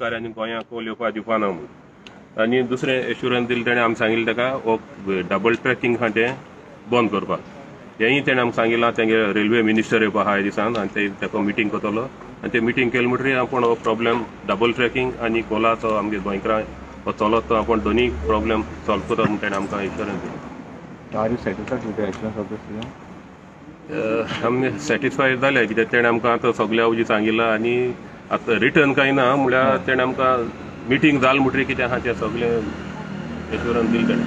आनी गोंयांक कोल येवपा दिवपा ना म्हणून. आनी दुसरें एश्युरन्स दिलें तेणें आमी सांगिल्लें ताका हो डबल ट्रॅकिंग आहा तें बंद करपाक. हेंय तेणें आमकां सांगिलां तेंगे रेल्वे मिनिस्टर येवपा आहा ह्या दिसान आनी ते ताका मिटींग करतलो आनी ते मिटींग केलें म्हणटरीर आपूण हो प्रॉब्लेम डबल ट्रॅकिंग आनी कोलाचो आमगे गोंयकारां हो चलत तो आपूण दोनूय प्रॉब्लेम सॉल्व करता म्हूण तेणें आमकां एश्युरन्स दिलो. Are you satisfied with the assurance of the CM? आमी सॅटिस्फाय जाले कित्याक तेणें आमकां आतां सगल्या अवजी सांगिलां आनी आतां रिटर्न कांय ना म्हणल्यार तेणें आमकां मिटींग जाल म्हणटरीर कितें आहा तें सगलें एश्युरन्स दिलें तेणें.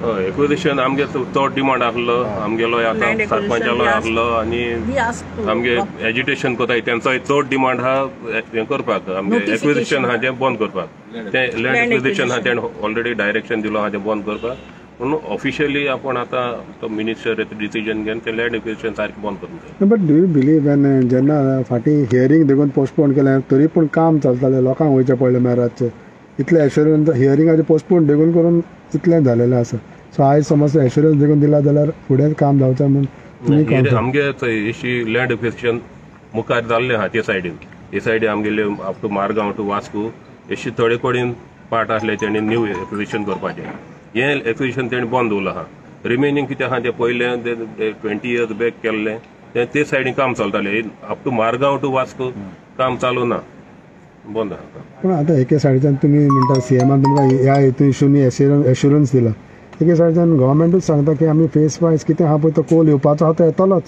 हय, एक्विजिशन आमगे चड डिमांड आसलो आमगेलो, आतां सरपंचालो आसलो आनी आमगे एजिटेशन करताय तेंचोय चड डिमांड आहा हें करपाक, आमगे एक्विजिशन आहा तें बंद करपाक. तें लँड एक्विजिशन आहा तेणें ऑलरेडी डायरेक्शन दिलो आहा तें बंद करपाक. पूण ऑफिशियली आपूण आतां तो मिनिस्टर डिसिजन घेवन ते लँड एक्विजिशन सारकें बंद करूंक जाय. But do you believe N जेन्ना फाटीं हियरींग देखून पोस्टपोन केलें तरी पूण काम चलतालें, लोकांक वयचें पडलें मागीर रातचें, इतलें एश्युरन्स हियरिंगाचें पोस्टपोन देखून करून इतलें जालेलें आसा. सो आयज समज एश्युरन्स देखून दिला जाल्यार फुडें काम जावचें म्हूण तुमी आमगे अशी लँड एक्विजिशन मुखार जाल्लें आहा ते सायडीन, हे सायडीन आमगेले up to Margao to Vasco अशी थोडे कडेन पार्ट आसले तेणी न्यू एक्विजिशन करपाचें, हें एक्विजिशन तेणी बंद दवरलां आहा. रिमेनींग कितें आहा तें पयलें 20 इयर्स बॅक केल्लें तें ते सायडीन काम चलतालें. Up to Margao to Vasco काम चालू ना, बंद आहा. पूण आतां एके सायडीच्यान तुमी म्हणटा सीएमान तुमकां ह्या हितून इशूनी एश्युरन्स दिला, एके सायडीच्यान गव्हर्मेंटूच सांगता की आमी फेस वायज कितें आहा पळय तो कोल येवपाचो आहा तो येतलोच,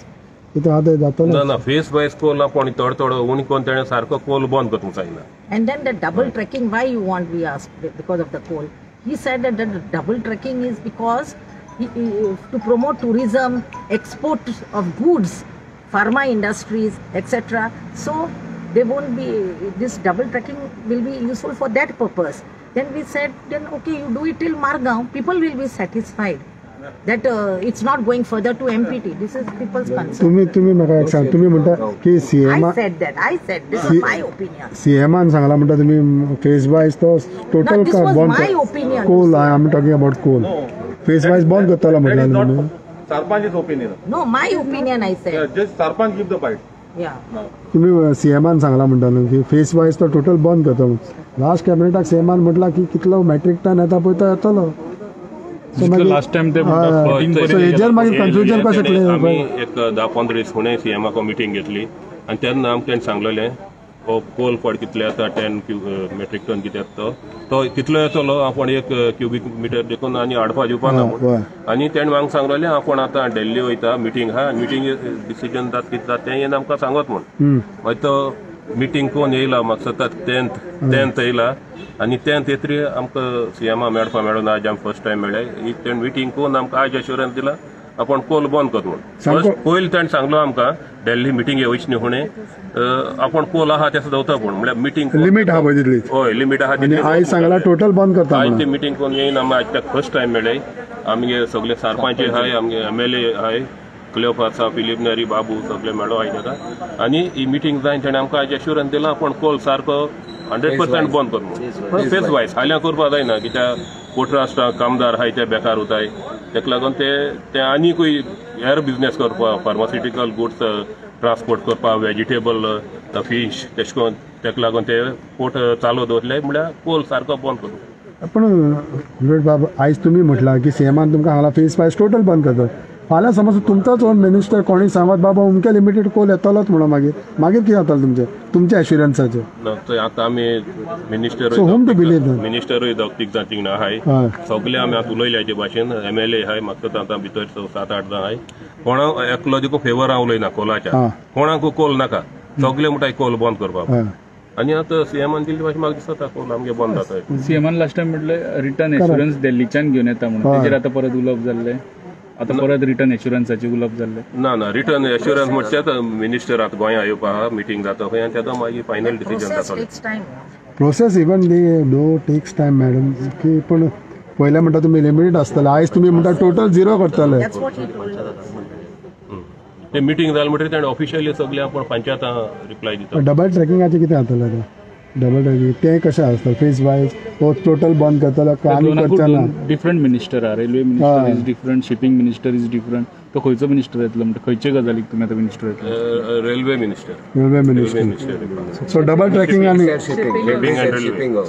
कितें आहा तें जातलें. ना ना, फेस वायज कोल आपूण थोडो थोडो उणी करून तेणें सारको कोल बंद करूंक जायना. And then the double trekking, why you want, we asked because of the coal. He said that the double trekking is because to promote tourism, export of goods, pharma industries, etc. So they won't be, this double trekking will be useful for that purpose. Then we said, then okay, you do it till Margao, people will be satisfied that it's not going further to MPT. This is people's concern. तुम्ही म्हाका एक सांग, तुम्ही म्हणटा की CM, I said that, I said this is my opinion. सीएमान सांगला म्हणटा तुम्ही फेस वायज तो total bond coal, I am talking about coal phase wise बंद करतलो म्हटल्यार तुम्ही. Sarpanch opinion. No, my opinion I said. Just sarpanch give the bite. तुम्ही सीएमान सांगला म्हणटा न्हू की फेस वायज तो टोटल बंद करता. लास्ट कॅबिनेटाक सीएमान म्हटला की कितलो मॅट्रीक टन येता पळय तो येतलो. लास्ट टाइम ते हेजेर मागीर कन्फ्युजन कशें क्लियर? आमी एक 10-15 दीस फुडें सीएमाक मिटींग घेतली आनी तेन्ना आमकां तेणें सांगलेलें हो कोल पड कितले येता, 10 मॅट्रीक टन कितें येता तो कितलो येतलो आपूण 1 क्युबीक मिटर देखून आनी हाडपा दिवपा ना म्हूण. आनी तेणें म्हाका सांगलेलें आपूण आतां दिल्ली वयता, मिटींग आहा, मिटींग डिसिजन जाता कितें जाता तें येवन आमकां सांगत म्हूण. मागीर तो मिटींग कोण येयला म्हाका दिसता 10th येयला आनी 10th येतरी आमकां सीएमा मेळपा मेळना. आज आमी फर्स्ट टायम मेळ्ळे. तेणें मिटींग कोण आमकां आज एश्युरन्स दिला आपूण कोल बंद कर म्हूण. पयलीं तेणें सांगलो आमकां दिल्ली मिटींग येवची न्हू फुडें आपूण कोल आहा तें दवरता पूण म्हणल्यार मिटींग लिमीट आहा पळय तितली. हय, लिमीट आहा तितली. आयज सांगला टोटल बंद करता. आयज ते मिटींग कोण येयना. आमी आज ताका फर्स्ट टायम मेळ्ळे. आमगे सगळे सरपंच आहाय, आमगे MLA आहाय, क्लियोपास आसा, फिलीप नेरी बाबू सगळे मेळो आयज ताका. आनी ही मिटींग जायन तेणें आमकां आयज एश्युरन्स दिला आपूण कोल सारको 100% बंद कर म्हूण. फेस वायज फाल्यां करपा जायना कित्याक कोट्रास्टा कामदार आहाय ते बेकार उरताय, तेका लागून ते आनीकूय हेर बिजनेस करपा, फार्मास्युटिकल गुड्स ट्रान्सपोर्ट करपा, वेजिटेबल फीश तेश करून तेका लागून ते पोर्ट चालू दवरले म्हणल्यार कोल सारको बंद करूं. पूण बाब आयज तुमी म्हटलां की सीएमान तुमकां सांगलां फेस वायज टोटल बंद करता, फाल्यां समज तुमचोच ओन मिनिस्टर कोणी सांगत बाबा अमके लिमिटेड कोल येतलोच म्हणून मागीर मागीर कितें जातलें तुमचें तुमच्या एश्युरन्साचें? ना, आतां आमी minister so whom to believe? मिनिस्टरूय 2-3 जाण थिंगा आहाय, सगळे आमी आतां उलयले हाचे भाशेन. MLA आहाय म्हाका आतां भितर 7-8 जाण आहाय. कोणा एकलो देखून फेवर हांव उलयना कोलाच्या, कोणाकू कोल नाका, सगळे म्हणटाय कोल बंद करपाक. आनी आतां सीएमान दिल्ले भाशेन म्हाका दिसता कोल आमगे बंद जाता. सीएमान लास्ट टायम म्हटलें रिटर्न एश्युरन्स दिल्लीच्यान घेवन येता म्हणून, तेजेर आतां परत उलोवप जाल्लें. आतां परत रिटर्न एश्युरन्साचें उलोवप जाल्लें. ना ना, रिटर्न एश्युरन्स म्हणचे मिनिस्टर आतां गोंया येवपा आहा, मिटींग जाता खंय आनी तेका मागीर फायनल डिसिजन जातलें. Process even though takes time madam की पूण पयलें म्हणटा तुमी लिमिटेड आसतलें, आयज तुमी म्हणटा टोटल झिरो करतले. ते मिटींग जालें म्हणटकीर तेणें ऑफिशियली सगळें आपूण पंचायतां रिप्लाय दिता. डबल ट्रॅकिंगाचें कितें जातलें आतां? डबल ट्रॅकिंग तें कशें आसता? फेज वायज हो टोटल बंद करतलो आनी करचें ना? डिफरंट मिनिस्टर आहा, railway minister is different, shipping minister is different, तो खंयचो मिनिस्टर येतलो म्हणटा खंयचे गजालीक तुमी आतां मिनिस्टर येतलो? Railway minister. Railway minister. So double tracking आनी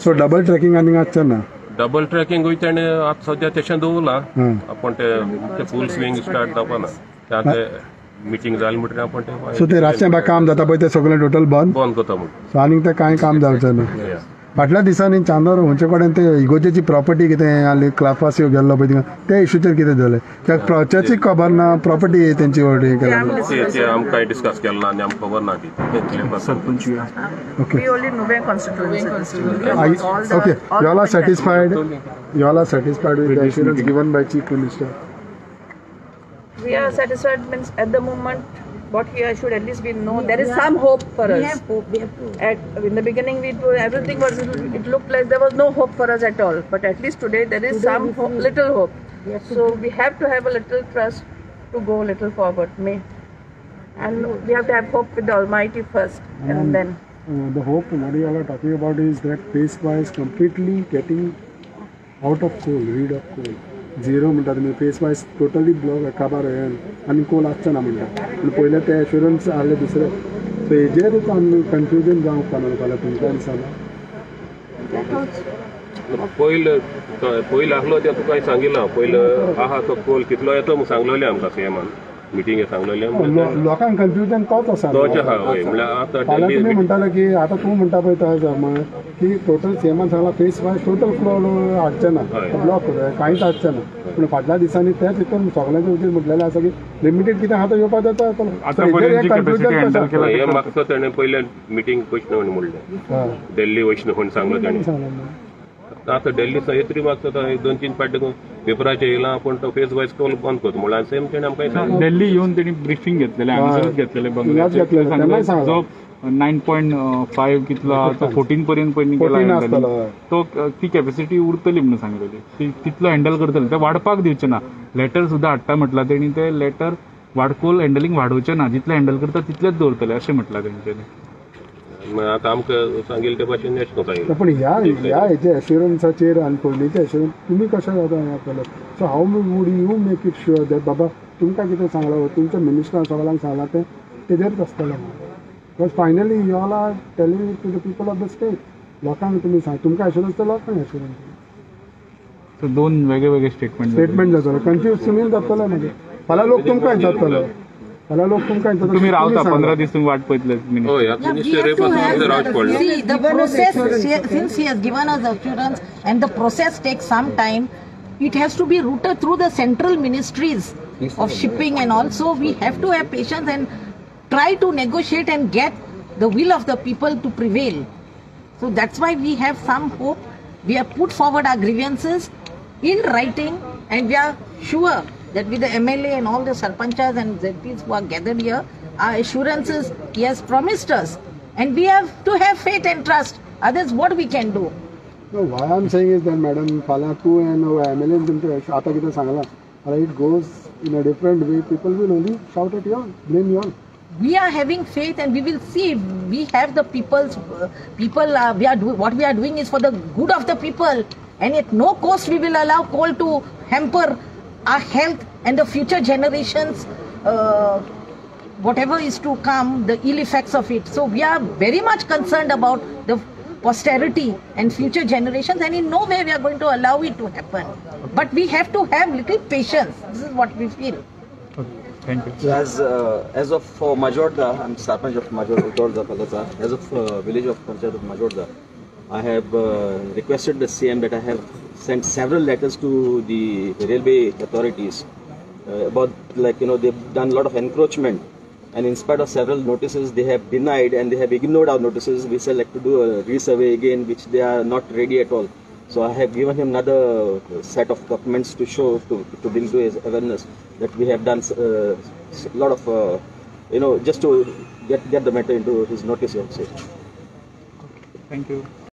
सो डबल ट्रॅकिंग आनी आसचें ना. डबल ट्रॅकिंगूय तेणें आतां सद्या तशें दवरलां, पूण ते फूल स्विंग स्टार्ट जावपा ना. ते आतां मिटींग जाली म्हणटकीर आपण ते सो ते रातचें बा काम जाता पळय ते सगळें टोटल बंद बंद करता म्हणून. सो आनीक तें कांय काम जावचें ना. फाटल्या दिसांनी चांदोर खंयचे कडेन ते इगोजेची प्रॉपर्टी कितें आसली क्लाफास गेल्लो पळय थिंगा त्या इशूचेर कितें जालें? कित्याक चर्चीक खबर ना प्रॉपर्टी तेंची हें केला. ते आमकां डिस्कस केलें ना आनी आमकां खबर ना ती. Okay okay you all are satisfied? You all are satisfied with the assurance given by chief minister? We are satisfied means at the moment what he should at least we know there is some hope for us. We have hope. We have to. In the beginning we everything was, it looked like there was no hope for us at all, but at least today there is some hope, little hope. So we have to have a little trust to go a little forward. And we have to have hope with the Almighty first, and then the hope what you all are talking about is that phase wise completely getting out of coal, rid of coal. Zero म्हणटा तुमी face wise totally block काबार आनी कोल आसचो ना म्हणटा. पूण पयलें ते एश्युरन्स आहले दुसरे. सो हेजेरूच आमी कन्फ्युजन जावंक पाना फाल्यां तुमकां दिसना. पयलो पयलो आहलो ते तुका सांगिल्लो पयलो आहा तो कोल कितलो येतो म्हूण सांगलेलें आमकां सीएमान मिटींगे सांगलेलें. लोकांक कन्फ्युजन तोच आसा. तोच आहा हय. म्हणल्यार आतां फाल्यां तुमी म्हणटाले की आतां तूं म्हणटा पळय तो की टोटल सीएमान सांगला फेस वायज टोटल फ्लो हाडचें ना, ब्लॉक कांयच हाडचें ना. पूण फाटल्या दिसांनी तेच हितून सगळ्यांचे वचून म्हटलेलें आसा की लिमिटेड कितें आहा तो येवपा जाता. हें मागतो तेणें पयलें मिटींग वैष्णव म्हणलें दिल्ली वैष्णव म्हूण सांगलो तेणें. आतां दिल्ली येतरी मागता एक दोन तीन फावटी पेपराचेर येयलां पूण तो फेस वायज कोल बंद करता म्हणल्यार सेम तेणें आमकां दिल्ली येवन तेणी ब्रिफींग घेतलेलें, हांगासरूच घेतलेलें बंगल्याचेर. जो 9.5 कितलो तो 14 पर्यंत पयलीं गेला तो ती कॅपॅसिटी उरतली म्हणून सांगलेली, ती तितलो हँडल करतले, ते वाडपाक दिवचे ना. लेटर सुद्दां हाडटा म्हटलां तेणी, ते लेटर वाडकोल हँडलिंग वाडोवचें ना, जितलें हँडल करता तितलेंच दवरतले अशें म्हटलां तेंच्यांनी. आतां आमकां सांगिल्लें ते भाशेन एश कोता. पूण ह्या ह्या हेच्या एश्युरन्साचेर आनी पयलींच्या एश्युरन्स तुमी कशें जाता हें पळयलें. So how would you make it sure that बाबा तुमकां कितें सांगलां तुमच्या मिनिस्टरान सगळ्यांक सांगलां तें तेजेरच आसतलें. Because finally you all are telling to the people of the state. लोकांक तुमी सांग तुमकां एश्युरन्स तर लोकांक एश्युरन्स. सो दोन वेगळे वेगळे स्टेटमेंट जातलो, कन्फ्यूज तुमी जातले मागीर. फाल्यां लोक तुमकां विचारतलो, फाल्यां लोक तुमकां विचारतलो. तुमी रावता 15 दीस तुमी वाट पळयतले. See, the process, since he has given us assurance and the process takes some time, it has to be routed through the central ministries of shipping, and also we have to have patience and try to negotiate and get the will of the people to prevail. So that's why we have some hope. We have put forward our grievances in writing, and we are sure that with the MLA and all the sarpanchas and ZPs who are gathered here, our assurances he has promised us, and we have to have faith and trust. Others, what we can do? No, why I am saying is that, madam, फाल्यां तूं and MLA तुमचें आतां कितें सांगलां, it goes in a different way, people will only shout at you all, blame you all. We are having faith, and we will see. We have the people's people. We are what we are doing is for the good of the people, and at no cost we will allow coal to hamper our health and the future generations. Whatever is to come, the ill effects of it. So we are very much concerned about the posterity and future generations, and in no way we are going to allow it to happen. But we have to have little patience. This is what we feel. Okay. Thank you. So as of for Majorda, I'm Sarpanch of Majorda, Palacha. As of village of Panchayat of Majorda, I have requested the CM that I have sent several letters to the railway authorities about, like, you know, they've done a lot of encroachment, and in spite of several notices, they have denied and they have ignored our notices. We said like to do a resurvey again, which they are not ready at all. So I have given him another set of documents to show, to bring to his awareness that we have done a lot of, you know, just to get the matter into his notice also. Thank you.